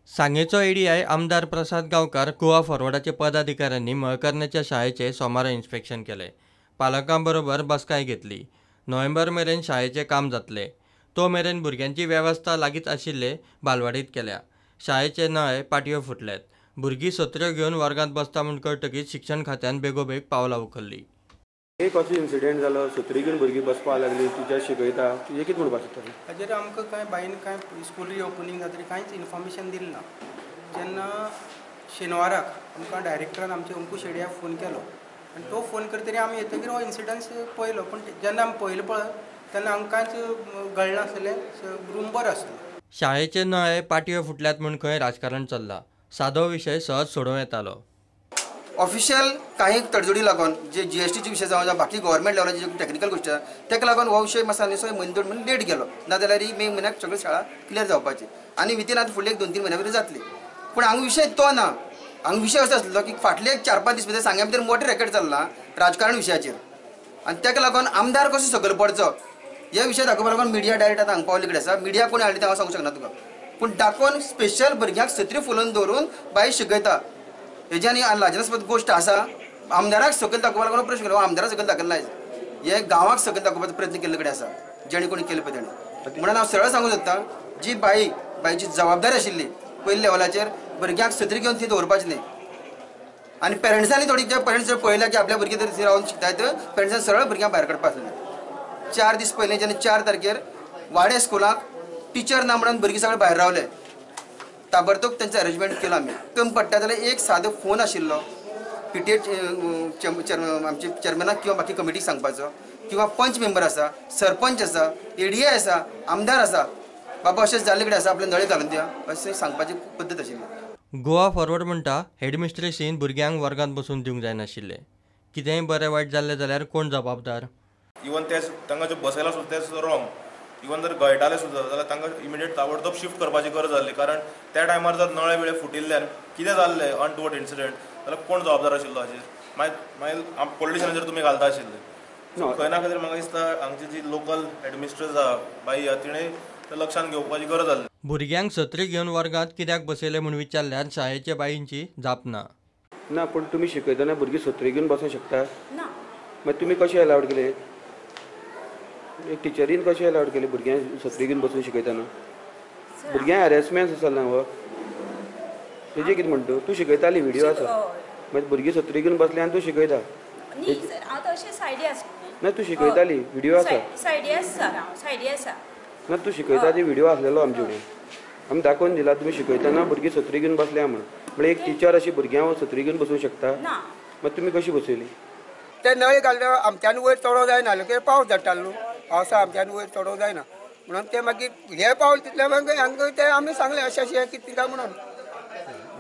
सांगेचो ADI आमदार प्रसाद गांवकार गोवा फॉरवर्डाचे पदाधिकाऱ्यांनी मळकर्णेच्या शाळेचें सोमारा इन्स्पेक्शन केलें. पालकां बरोबर बसकाय घेतली. नोव्हेंबर मेरेन शाळेचें काम जातलें. तो मेरेन भुरग्यांची वेवस्था लागींच आशिल्ले बालवाडीत केल्या. शाळेचे नळे, पाटयो फुटल्यात. भुरगीं सत्र्यो घेवन वर्गांत बसता म्हूण कळटकीच शिक्षण खात्यान बेगोबेग पावलां उखल्लीं. एक असो इन्सिडेंट जालो, सत्री घेवन भुरगीं बसपाक लागली, टिचर शिकयता, तुजें कितें म्हणपाक सोदता? हाजेर आमकां कांय बायन कांय स्कूल रिओपनींग जातरी कांयच इन्फॉर्मेशन दिलें ना. जेन्ना शेनवाराक आमकां डायरेक्टरान आमचे अंकूश शेडयाक फोन केलो आनी तो फोन करतरी आमी येतकीर हो इन्सिडंस पळयलो, पूण जेन्ना आमी पळयलो पळय तेन्ना आमकां कांयच कळनासलें, रूम बरो आसलो. शाळेचे नळे, पाटयो फुटल्यात म्हूण खंय राजकारण चल्लां. सादो विशय सहज सोडोवं येतालो. ऑफिशियल काही तडजोडी लागून जे जीएसटीचे विशय जावं बाकी गव्हर्मेंट लेवलाचे जे टॅक्निकल गोश्टी आसा ताका लागून हो विशय मातसो आनी म्हयनो दोन म्हयने लेट गेलो, नाजाल्यार मे म्हयन्याक सगळी शाळा क्लियर जावपाची आनी वितीन आतां फुडले एक 2-3 म्हयन्या भितर जातली. पूण हांगा विशय तो ना, हांगा विशय असो आसलो की फाटले एक 4-5 दीस भितर सांग्या भितर मोठे रॅकेट चल्लां राजकारण विशयाचेर आनी ताका लागून आमदार कसो सकयल पडचो हे विशय दाखोवपा लागून मिडिया डायरेक्ट आतां हांगा पावले कडेन आसा. मिडिया कोणी हाडली तें हांव सांगूंक शकना तुका, पूण दाखोवन स्पेशल भुरग्यांक सत्री फुलोवन दवरून बाई शिकयता हेजी आनी लाजनास्पद गोश्ट आसा. आमदाराक सकयल दाखोवपा लागून प्रश्न केलो, आमदाराक सकयल दाखयला, हे गांवाक सकयल दाखोवपाचो प्रयत्न केल्ले कडेन आसा जेणे कोणी केले पळय तेणें. म्हणून हांव सरळ सांगूंक सोदता, जी बाई बाईची जबाबदारी आशिल्ली पयल्या लेवलाचेर भुरग्यांक सत्री घेवन थंय दवरपाची न्ही आनी पेरंट्सांनी थोडी जे पेरंट्स पळयल्या की आपल्या भुरगीं जर रावन शिकतात तर पेरंट्सान सरळ भुरग्यांक भायर काडपा आसलें. 4 दीस पयलीं जेन्ना 4 तारखेर वाडे स्कुलाक टिचर ना म्हणून भुरगीं सगळे भायर रावले, ताबडतोब तेंचो अरेंजमेंट केलो आमी. कमी पडटा जाल्यार एक सादो फोन आशिल्लो पीटीए आमचे चेअरमॅनाक किंवा बाकी कमिटीक सांगपाचो, किंवा पंच मेंबर आसा, सरपंच आसा, एडीए आसा, आमदार आसा, बाबा अशें जाल्ले कडेन आसा आपले नळे घालून दिया अशें सांगपाची पद्दत आशिल्ली. गोवा फॉरवर्ड म्हणटा हेडमिस्ट्रेसीन भुरग्यांक वर्गांत बसून दिवंक जायनाशिल्लें. कितेंय बरें वायट जाल्लें जाल्यार कोण जबाबदार? इवन तेच तांकां जे बसयला सुद्दां तेच रॉंग, इवन जर गळटाले सुद्दां जाल्यार तांकां इमिडिएट ताबडतोब शिफ्ट करपाची गरज आसली, कारण त्या टायमार जर नळे बिळे फुटिल्ल्यान कितें जाल्लें अनटुवर्ड इन्सिडंट जाल्यार कोण जबाबदार आशिल्लो हाचेर? मागीर पॉलिटिशनाचेर तुमी घालता आशिल्ले. खंय ना खंय तरी म्हाका दिसता हांगची जी लोकल एडमिनिस्ट्रेस आसा बाई आसा तिणें तें लक्षांत घेवपाची गरज आसली. भुरग्यांक सत्री घेवन वर्गांत कित्याक बसयले म्हूण विचारल्यार शाळेच्या बाईंची जाप ना. ना, पूण तुमी शिकयतना भुरगीं सत्री घेवन बसूंक शकता ना, मागीर तुमी कशें अलावड केलें? एक टिचरीन कशें अलावड केलें भुरग्यांक सत्री घेवन बसून शिकयतना? भुरग्यांक हॅरेसमेंट चल्ला हो, तेजें कितें म्हणटा तूं? शिकयताली, व्हिडियो आसा, मागीर भुरगीं सत्री घेवन बसली आनी तूं शिकयता. ना, तूं शिकयताली, व्हिडियो आसा. ना, तूं शिकयता ती व्हिडियो आसलेलो आमचे कडेन, आमी दाखोवन दिला तुमी शिकयतना भुरगीं सत्री घेवन बसल्या म्हूण. म्हळ्यार एक टिचर अशी भुरग्यांक सत्री घेवन बसूंक शकता? मागीर तुमी कशी बसयली? ते नळे घालले आमच्यान वयर चडो जायना, कित्याक पावस धाडटालो न्हू, पावसा आमच्यान वयर चडो जायना म्हणून ते मागीर हे पावल तितले मागीर हांगा ते आमी सांगलें अशें अशें कितें काय म्हणून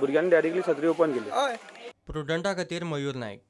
भुरग्यांनी डायरेक्टली सत्री ओपन केली. हय. प्रुडंटा खातीर मयूर नायक.